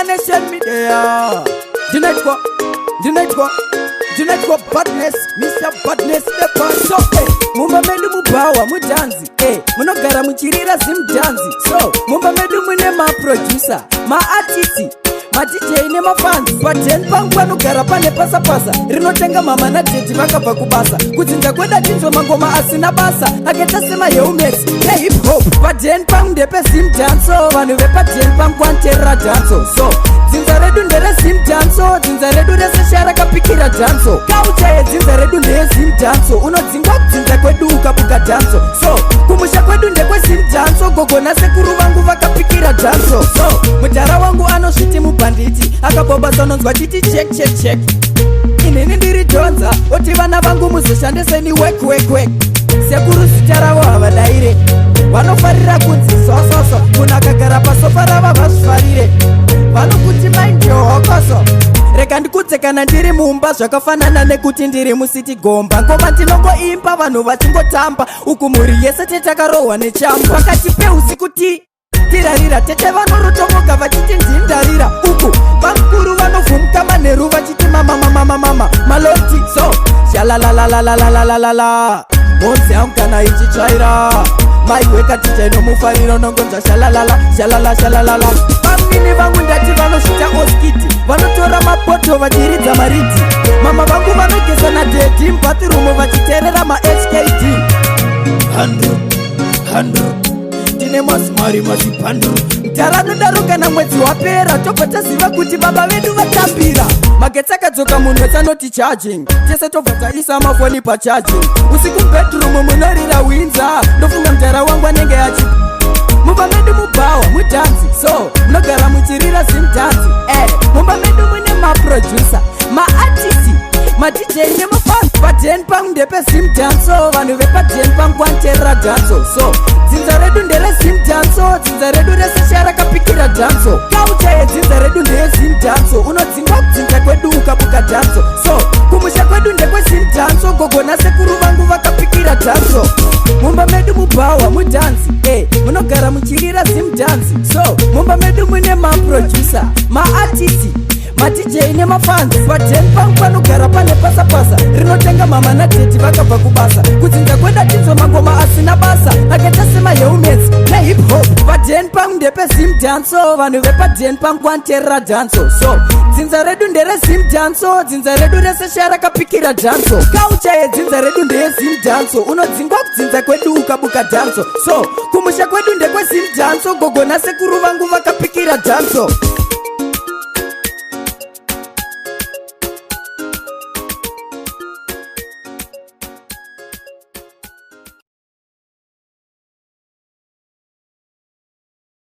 Nation Media. Ndinoitwa Badness, Mr Badness nepaso. Mumba medu mubhawa mudhanzi, munogara muchirira Zimdance. So mumba medu mune maproducer, maartist, maDJ nemafans. Paden pangu panogara pane pasapasa rinotenga mama nadaddy vakabva kubasa. Kudzinza kweda tinzwa mangoma asina basa akaita semahelmets nehip hop. Paden pangu ndepeZimdancehall. Vanhu vepaden pangu vanoteerera dancehall. So dzinza redu ndereZimdancehall. Dzinza redu rese rakapikira dancehall. Culture yedzinza redu ndeyeZimdancehall. Unodzingwa kudzinza kwedu ukabuka dancehall. So kumusha kwedu ndekweZimdancehall. Gogo nasekuru vangu vakapikira dancehall. So mudhara wangu anosviti mubhanditi, akabva unonzwa chiti check, check, check. Inini ndiri dhonza, oti vana vangu muzoshandiseni work, work, work. Sekuru zita ravo havadaire, vanofarira kunzi sososo. Munhu akagara pasofa rava vazvifarire, vanokuti mindyohokoso. Rega ndikudze, kana ndiri mumba zvakafanana nekuti ndiri mucity gomba. Ngoma ndinongoimba, vanhu vachingotamba uku, mhuri yese tetakarohwa nechamba. Pakati peusiku ti tirarira, tete vanorotomoka vachiti ndindarira uku, vakuru vanovhumuka manheru vachiti mamamamamamama maloti. So shalalalalalalalalala, mhonzi yangu kana ichitsvaira, maiweka ticha inomufariro, nongonzva shalalala shalala shalalala. Vamini vangu ndati vanosvita oskiti, vanotora mapoto vachiridza maridzi. Mama vangu vanogeza nadaddy mubathroom vachiteerera maHKD. Handru handru, tine mazimari mazibhanduru. Mudhara kana mwedzi wapera, tobva taziva kuti baba vedu vatambira. Magetsi akadzoka, munhu wese anoti charging, tese tobva taisa mafoni pacharging. Usiku mubedroom munorira winza, ndofunga mudhara wangu anenge achi. Mumba medu mubhawa mudhanzi, so munogara muchirira Zimdance. Mumba medu mune maproducer, maartist, maDJ nemafans. Paden pangu ndepeZimdancehall. Vanhu vepaden pangu vanoteerera dancehall. So dzinza redu ndereZimdancehall. Dzinza redu rese rakapikira dancehall. Culture yedzinza redu ndeyeZimdancehall. Unodzingwa kudzinza kwedu ukabuka dancehall. So kumusha kwedu ndekweZimdancehall. Gogo nasekuru vangu vakapikira dancehall. Mumba medu mubhawa mudhanzi, munogara muchirira Zimdance. So mumba medu mune maproducer, maartist, maDJ nemafans. Paden pangu panogara pane pasapasa rinotenga mama nadaddy vakabva kubasa. Kudzinza kweda tinzwa mangoma asina basa akaita semahelmets nehip hop. Paden pangu ndepeZimdancehall. Vanhu vepaden pangu vanoteerera dancehall. So dzinza redu ndereZimdancehall. Dzinza redu rese rakapikira dancehall. Culture yedzinza redu ndeyeZimdancehall. Unodzingwa kudzinza kwedu ukabuka dancehall. So kumusha kwedu ndekweZimdancehall. Gogo nasekuru vangu vakapikira dancehall.